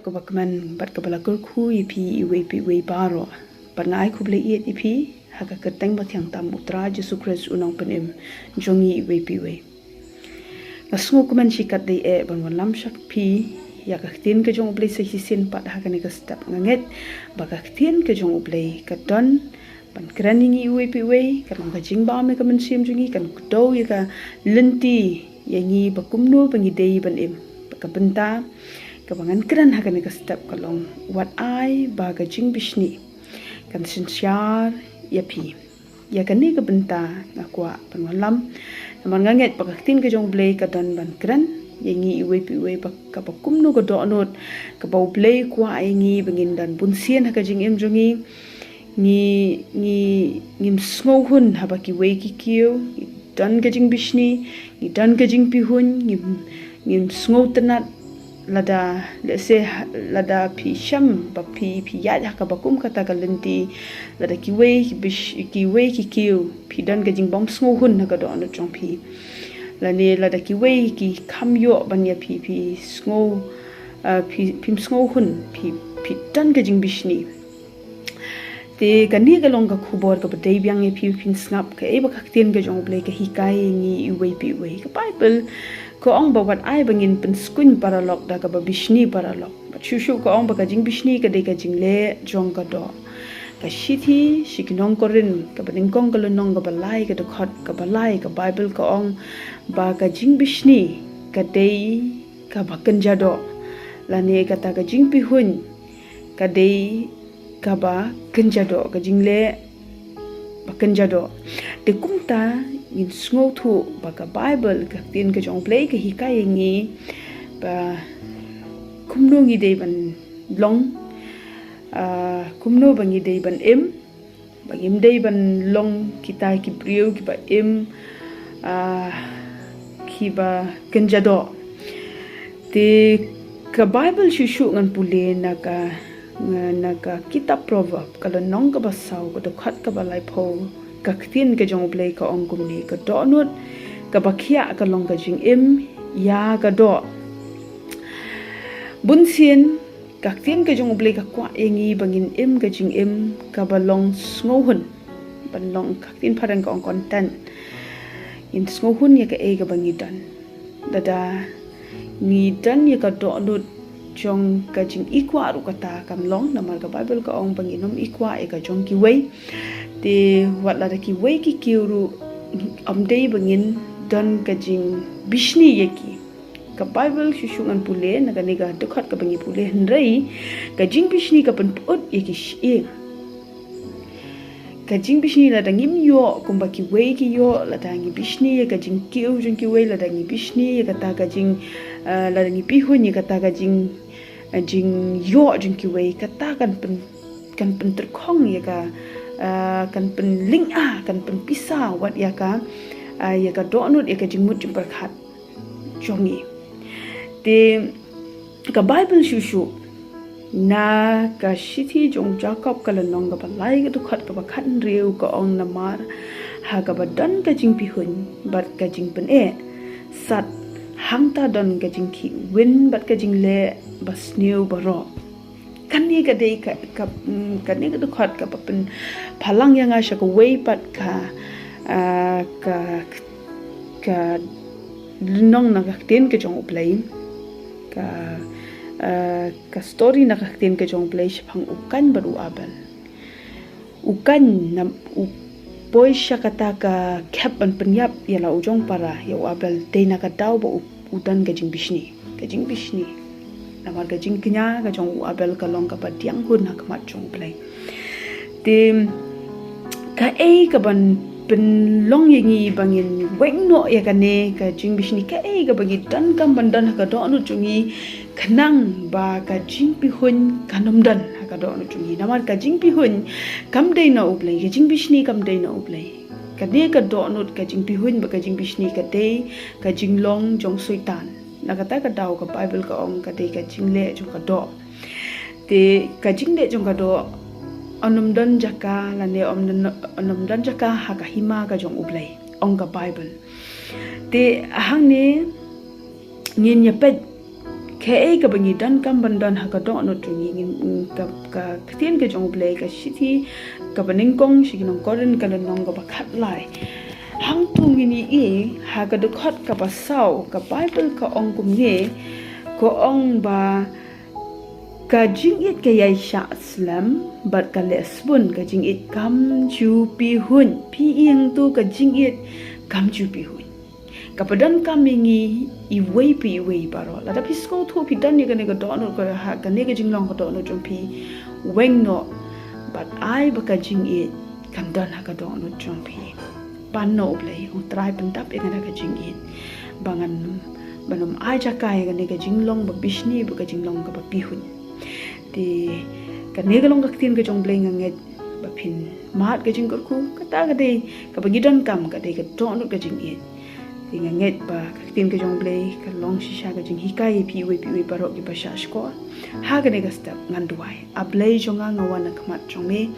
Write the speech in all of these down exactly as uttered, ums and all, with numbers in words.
Kaba kmen bad kaba la kyrkhu ïa phi iwei pa iwei baroh. Bad nga ai khublei ïeit ïa phi ha ka kyrteng ba thiang tam U Trai Jisu Khrist U Nongpynim jong ngi iwei pa iwei. Nga sngewkmen shikatdei eh ban wanlam sha phi ïa ka ktien ka jong U Blei sa shisien pat ha kane ka step. Nga ngeit ba ka ktien ka jong U Blei ka don ban kren ïa ngi iwei pa iwei, kan long ka jingbam ïa ka mynsiem jong ngi, kan kdew ïa ka lynti ïa ngi ba kumno ba ngi dei ban im. Bad ka bynta kaba ngan kren ha kane ka step ka long, wat ai ba ka jingbishni kan synshar ïa phi. Ïa kane ka bynta nga kwah ban wanlam, namar nga ngeit ba ka ktien ka jong U Blei ka don ban kren ïa ngi iwei pa iwei, ba kaba kumno ka dohnud kaba U Blei u kwah ïa ngi ba ngin don. Bunsien ha ka jingim jong ngi, ngi, ngi, ngim sngewhun haba kiwei ki kiew, ngi don ka jingbishni, ngi don ka jingpihuiñ, ngim, ngim sngewtynnad lada, let's say, ha-, lada phi shem ba phi, phi ïaid ha kaba kum kata ka lynti, lada kiwei ki bish-, kiwei ki kiew, phi don ka jingbym sngewhun ha ka dohnud jong phi. Lane lada kiwei ki kham ïoh ban ïa phi, phi sngew, ah, phi, phim sngewhun, phi, phi don ka jingbishni. Te kane ka long ka khubor kaba dei biang ïa phi, phin sngap kaei ba ka ktien ka jong U Blei ka hikai ïa ngi iwei pa iwei. Ka Baibl ka ong ba wat ai ba ngin pynskhem paralok da kaba bishni paralok. Bad shuh shuh ka ong ba ka jingbishni ka dei ka jingleh jong ka doh. Ka shithi sha ki nong Korinth kaba nyngkong, ka lynnong kaba lai, ka dkhot kaba lai, ka Baibl ka ong ba ka jingbishni ka dei kaba kynja doh, lane kata ka jingpihuiñ ka dei kaba kynja doh, ka jingleh ba kynja doh. Te kumta ngin sngewthuh ba ka Baibl, ka ktien ka jong U Blei, ka hikai ïa ngi ba kumno ngi dei ban long, ah, kumno ba ngi dei ban im, ba ngim dei ban long kita ki briew kiba im, ah, kiba kynja doh. Te ka Baibl shuh shuh ngan pule na ka, na ka kitab Proverb, ka lynnong kaba saw, ka dkhot kaba laiphew, ka ktien ka jong U Blei ka ong kumne: Ka dohnud kaba khiah ka long ka jingim ïa ka doh. Bunsien ka ktien ka jong U Blei ka kwah ïa ngi ba ngin im ka jingim kaba long sngewhun. Ban long, ka ktien phareng ka ong content. Ngin sngewhun ïa kaei kaba ngi don. Lada ngi don ïa ka dohnud jong ka jingikwah ruh, kata kan long, namar ka Baibl ka ong ba ngin ym ikwah ïa ka jong kiwei. Te wat lada kiwei ki kiew ruh, ym dei ba ngin don ka jingbishni ïa ki. Ka Baibl shuh shuh ngan pule na kane ka dkhot kaba ngi pule, hynrei ka jingbishni ka pynput ïa ki shyieng. Ka jingbishni, lada ngim ïoh kumba kiwei ki ïoh, lada ngi bishni ïa ka jingkiew jong kiwei, lada ngi bishni ïa kata ka jing, ah, lada ngi pihuiñ ïa kata ka jing, ah, jingïoh jong kiwei, kata kan pyn, kan pyntyrkhong ïa ka, ah, kan pynlyngngoh, kan pynpisa wat ïa ka, ah, ïa ka dohnud, ïa ka jingmut jingpyrkhat jong ngi. Te ka Baibl shuh shuh na ka shithi jong u Jakob, ka lynnong kaba lai, ka dkhot kaba khathynriew, ka ong: Namar ha kaba don ka jingpihuiñ bad ka jingpyneh sat, hangta don ka jingkhih win bad ka jingleh basniew baroh. Kane ka dei ka, ka, mm, kane ka dkhot kaba pynphalang ïa nga sha kawei pat ka, ah, ka, ka lynnong na ka ktien ka jong U Blei, ka, ah, ka story na ka ktien ka jong U Blei shaphang u Kain bad u Abel. U Kain, nam, u poi sha kata ka khep ban pynïap ïa la u jong para, ïa u Abel, dei na ka daw ba u, u don ka jingbishni, ka jingbishni. Namar ka jingkñia ka jong u Abel ka long kaba diang hun ha khmat jong U Blei. Te kaei kaban pynlong ïa ngi ba ngin weng noh ïa kane ka jingbishni, kaei kaba ngi donkam ban don ha ka dohnud jong ngi, khnang ba ka jingpihuiñ kan ym don ha ka dohnud jong ngi. Namar ka jingpihuiñ kam dei na U Blei, ka jingbishni kam dei na U Blei. Kane ka dohnud, ka jingpihuiñ bad ka jingbishni ka dei ka jinglong jong Soitan. Na kata ka daw ka Baibl ka ong ka dei ka jingleh jong ka doh. Te ka jingleh jong ka doh yn ym don jaka, lane yn ym, yn ym don jaka ha ka hima ka jong U Blei, ong ka Baibl. Te hangne ngin ïa peit kaei kaba ngi donkam ban don ha ka dohnud jong ngi, ngin, ka, ka ktien ka jong U Blei ka shithi kaba nyngkong sha ki nong Korinth ka lynnong kaba khatlai. Hangto ngin ïohi ha ka dkhot kaba saw, ka Baibl ka ong kumne, ka ong ba ka jingïeit ka ïai shah slem bad ka leh sbun, ka jingïeit kam ju pynhuiñ. Phi ïohi hangto, ka jingïeit kam ju pynhuiñ. Kaba donkam ïa ngi iwei pa iwei baroh. Lada phi sngewthuh phi don ïa kane ka dohnud ka ha kane ka jinglong ka dohnud jong phi, weng noh bad ai ba ka jingïeit kan don ha ka dohnud jong phi. Pan noh U Blei, ong Trai pyndap ïa nga da ka jingïeit ba ngan, ban ym ai jaka ïa kane ka jinglong ba bishni bad ka jinglong kaba pynhuiñ. Te kane ka long ka ktien ka jong U Blei, nga ngeit ba phin mad ka jingkyrkhu. Kata ka dei kaba ngi donkam, ka dei ka dohnud ka jingïeit. Te nga ngeit ba ka ktien ka jong U Blei ka long shisha ka jinghikai ïa phi iwei pa iwei baroh kiba shahshkor. Ha kane ka step ngan duwai. A Blei jong nga, nga wan ha khmat jong me.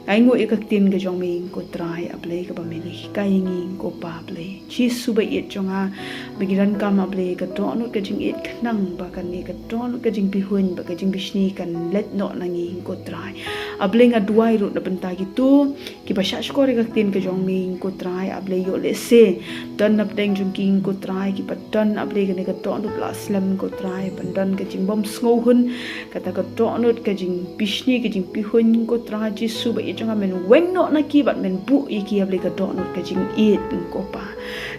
Nga ainguh ïa ka ktien ka jong me, ko Trai, A Blei, kaba me la hikai ïa ngi, ko Pa Blei. Jisu ba ïeit jong nga, ba ngi donkam, A Blei, ka dohnud ka jingïeit, khnang ba kane ka dohnud ka jingpynhuiñ bad ka jingbishni kan leit noh na ngi, ko Trai. A Blei, nga duwai ruh na bynta kito kiba shahshkor ïa ka ktien ka jong me, ko Trai, A Blei, ïoh lehse don na pdeng jong ki, ko Trai, kiba don, A Blei, kane ka dohnud la slem, ko Trai, ban don ka jingbym sngewhun, kata ka dohnud ka jingbishni, ka jingpynhuiñ, ko Trai Jisu ba ïeit jong nga, men weng noh na ki bad men buh ïa ki, A Blei, ka dohnud ka jingïeit, ko Pa.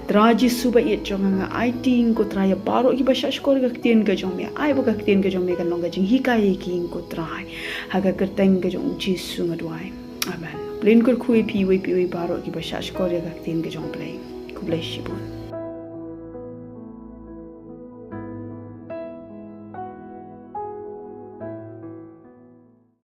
Trai Jisu ba ïeit jong nga, nga aiti, ko Trai, ïa baroh kiba shahshkor ïa ka ktien ka jong me, ai ba ka ktien ka jong me kan long ka jinghikai ïa ki, ko Trai. Ha ka kyrteng ka jong U Jisu nga duwai. Amen. Blei un kyrkhu ïa phi iwei pa iwei baroh kiba shahshkor ïa ka ktien ka jong U Blei. Khublei shibun.